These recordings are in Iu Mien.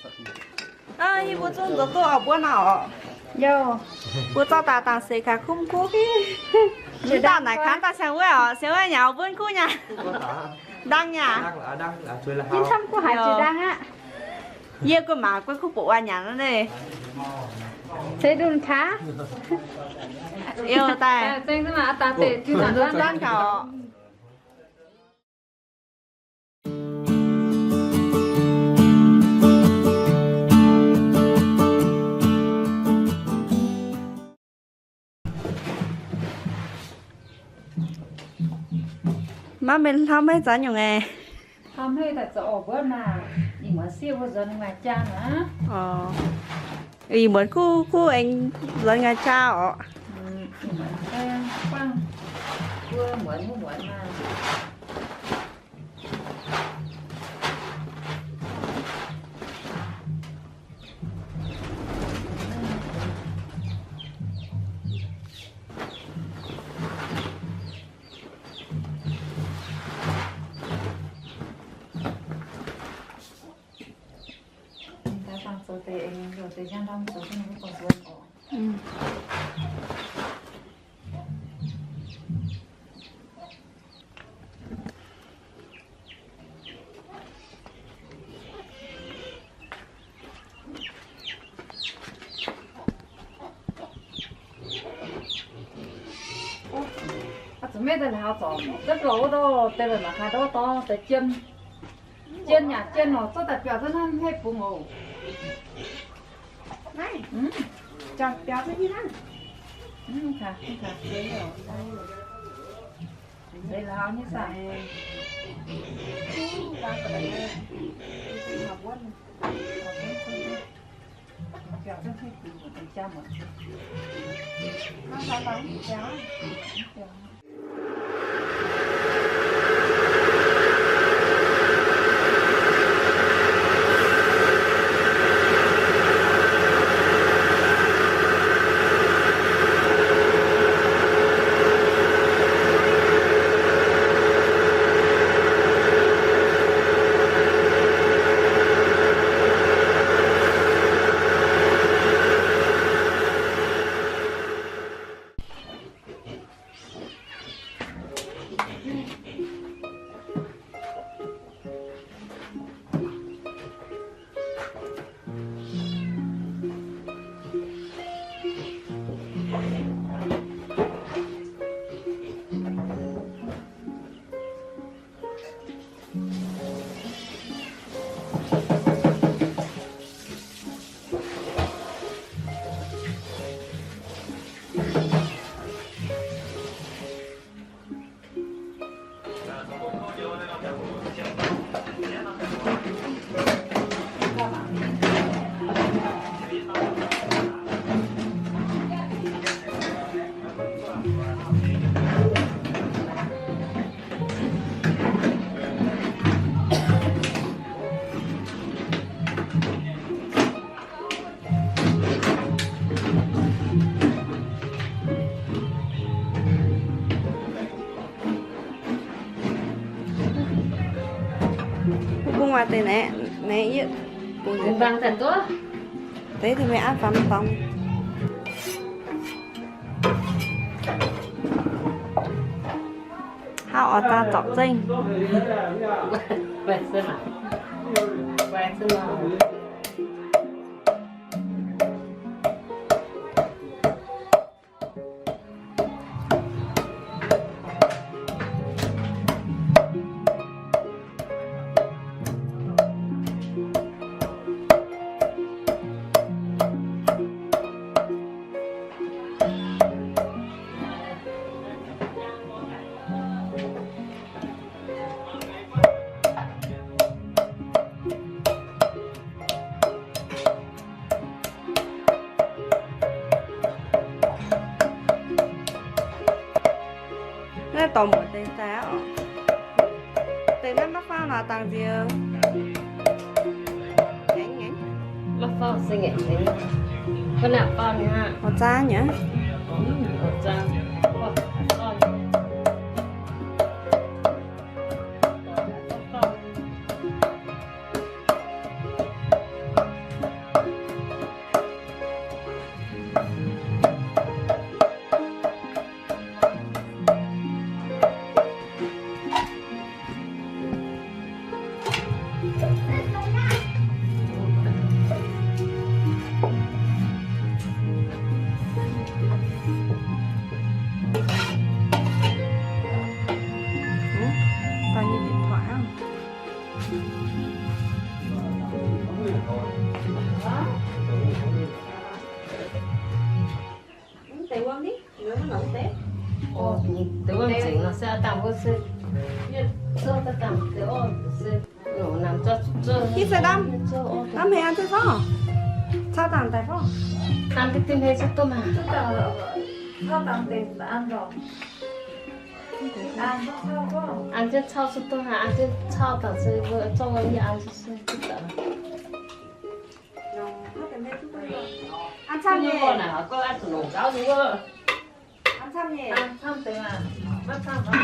Yie mbuo zungv zoux duqv oix mbuonv naaiv oc. Mbuo zorqv daaih dangh seix kaaix kuv kuv. Mv dauh naaic kaaix daaih siang wuov oc, siang wuov nyanc oix mbuonv kuv nyanc. Ndang nyanc. Yie guei maac guei kuv buoqc waac nyanc naaiv. Eo daaih. Ndang kaaix oc. Maiv mienh hlauv maiv zanc nyungc aeqv. Ih muonz kuv kuv aengx nzuonx nqaai jaa oc. Zuqc maiv daaih laaix zorc zaqv gauh wuov dorh deix la'maah haaix ndau dorh deix jien. Jien yaac jien nor, zorqv daaih biaux zunv hnangv hmeiv bungx oc. Mbuo bung waac deix naaiv, naaiv yietc bung deix deix deix maiv aqv fam dorngx. Hnangv oix daaih zorpc zengv. Naaiv dorh mbuoqc deix daaih aqv oc. Deix naaiv maiv faaux nor dangh nziex. Maiv faaux se ngaengc. Oix zaang nyei. Ih se ndamv, ndamv hmei an zeiv fauv, cau dangh daaih fauv. An jienv cau se duqv haic, an jienv cau dangh se zorqv wuov nyei an se duqv daaih. An camv nyei. An camv nyei.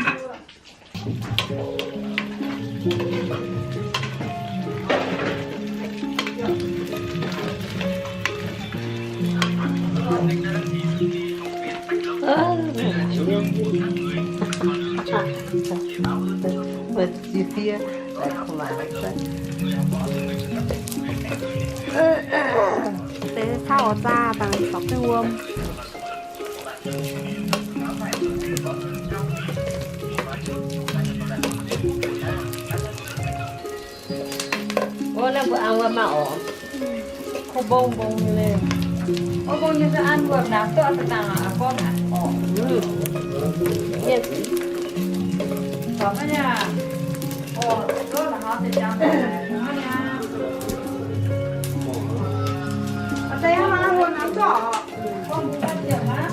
Deix cau oix zaah dangh zorpc jienv wuom. Wuov naaiv mbuo an wuom maah oc. Ko mbong mbong nyei le. Ko mbong nyei se an wuom naaic, duqv dangh aqv gorngv aqv. Oc. Mienh. Zorc maiv nyei aqv. Oc, duqv la'haux deix jangx deix. Deix hnangv naaiv wuom naaic zorc. Gorngv mbuo ziepc maah.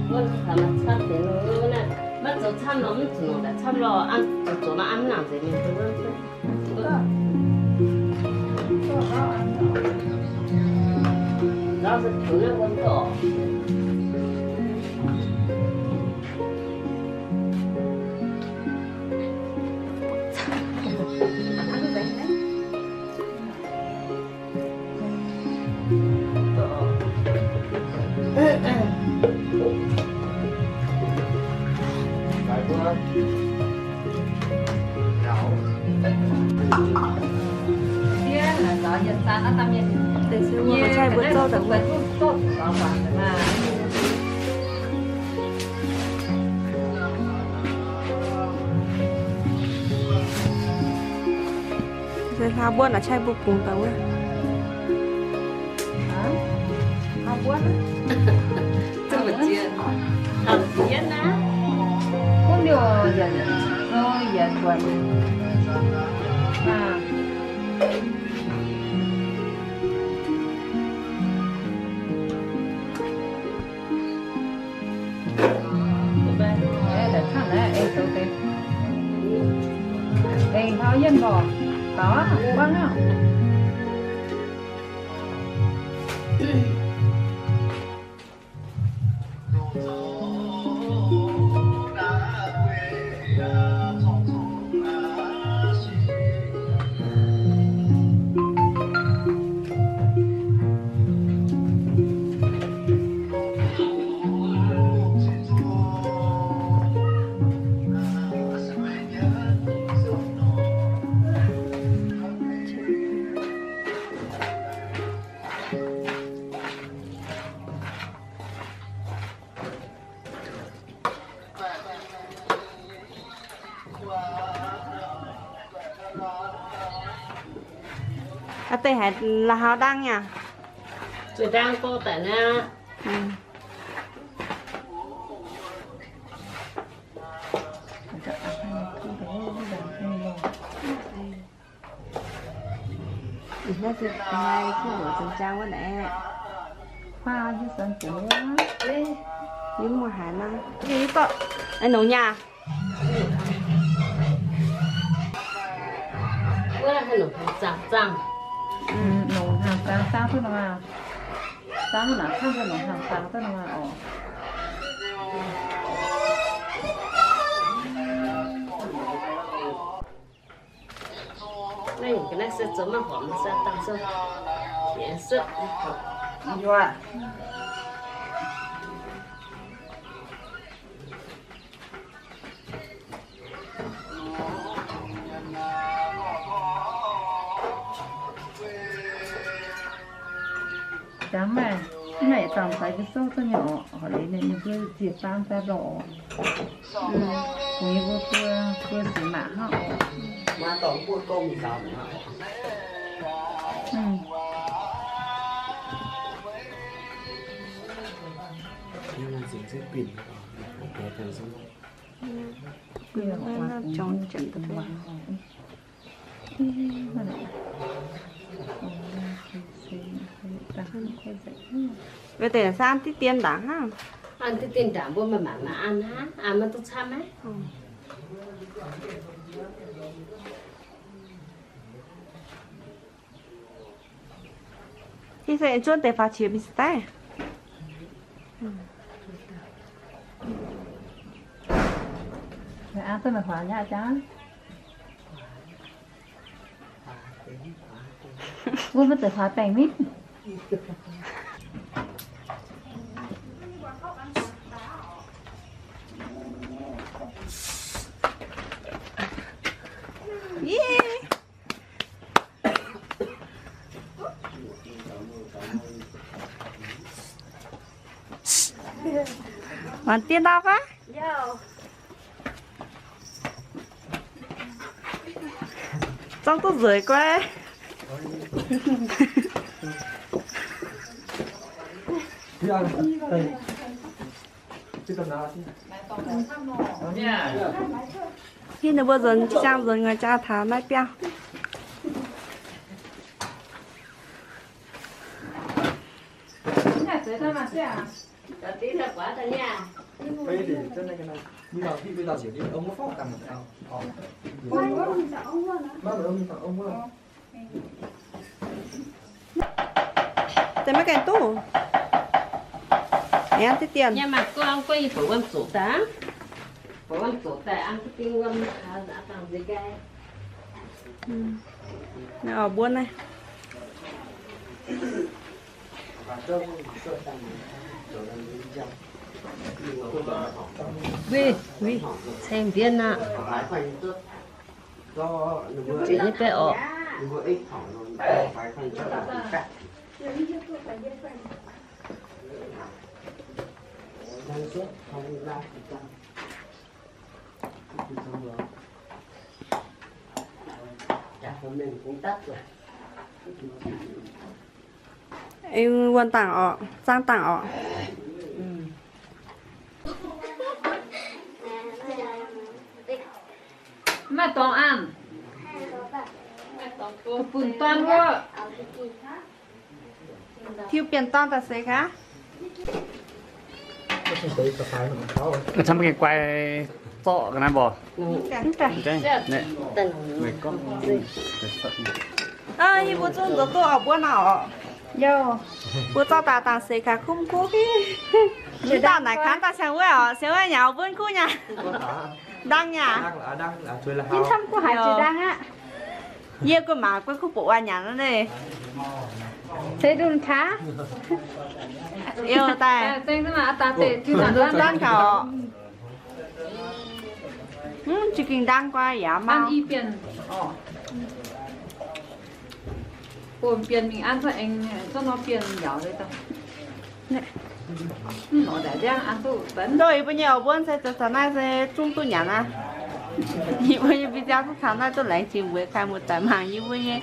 Wuov naaiv camv deix nor, maiv zoux camv nor, mv zuqc nongc daaih camv lorh, an zoux zoux nor an mv nangc nzengc mingh. Nzauv se tuix naaiv wuom dorc. Deix se wuom maaih caih mbuo zouv daaih wuov. Se hlauv mbuonv aqv, caih mbuo bungx daaih wuov. Hlauv mbuonv aqv. Zungv maiv ziex. Hlauv ziex naaiv. Gunv liouh yietc, o, yietc buonc. Aengx hlauv yienh mborqc, taux aqv, buangv aqv. Aa, deix haiz la'haux ndang nyei aqv? Zuqc ndang gorx daic naaiv. Ih, naaiv se kuv hmuoqc zengx jang wuov naaiv. Yie mv muangx haaix nor. Yie dorh, aa, nongx nyaah. Wuov haaix nongx hnaangx zaangc zaangc. Nongx hnaangx zaangc zaangc duqv nor maah. Zaangc naaic camv duqv nongx hnaangx zaangc duqv nor maah oc. Naaiv ga'naaiv se zoux maiv horpc, se dangh se, se, yuoqc. Jangx maaih, maaih yietc dauh m'fai ga'souv duqv nyei oc. Horpc liuz ninh mbuo ziex faam daaih lorqc. Kungx yie mbuo buo, buo singx maac hnangv oc. Weic deix se an diqv dien ndaangc hnangv. An diqv dien ndaangc mbuo maaih mangc maaih an hnangv, an maiv duqv camv aqv. Ih se zuov deix faaux qiex mingh se daaih. An duqv meih huaax nyei jangv. Wuov maiv zeiz huaax baengc mingh. Yie. Muangx diev ndau fai? Zorngv duqv nzueic guai. Hiuv ninh mbuo nzuonx, jang nzuonx, ngoi jaa taux naaiv biauv. Deix maiv gaengh duqv. Aengx deix dien. Naaiv oix mbuonv naaiv. Ceng mbienv aqv. Zieqc nyei baeqv orqc. Aengx wuonh dangh orqc, zaangv dangh orqc. Maiv dorngx an. Bun dorn wuov. Tiuv bienh dorn daaih seix gaax. Camv gengh guai zorqv ga'naaiv mborqc. Yie mbuo zungv nzoux duqv oix mbuonv nor orqc. Mbuo zorqv daaih dangh seix gaax kumv kuv. Mv dauh naaic kangv daaih siang wuov orqc, siang wuov nyanc oix mbuonv kuv nyanc. Ndang nyanc. Yie gu'maah guai kuv buoqc waa nyanc nor naaiv. Eo daaih. Ndang kaux. Mv za'gengh ndang guai yaac mau. Bun bienh mingh an cuotv aengx cuotv nor bienh yaac. Ndov yie mbuo nyei oix mbuonv se zoux taux naaiv se zungv duqv nyanc aqv. Yie mbuo nyei mbiv nziaamv duqv taux naaiv duqv laengz zingh mbuox kaaix muoz-doic mangc yie mbuo nyei.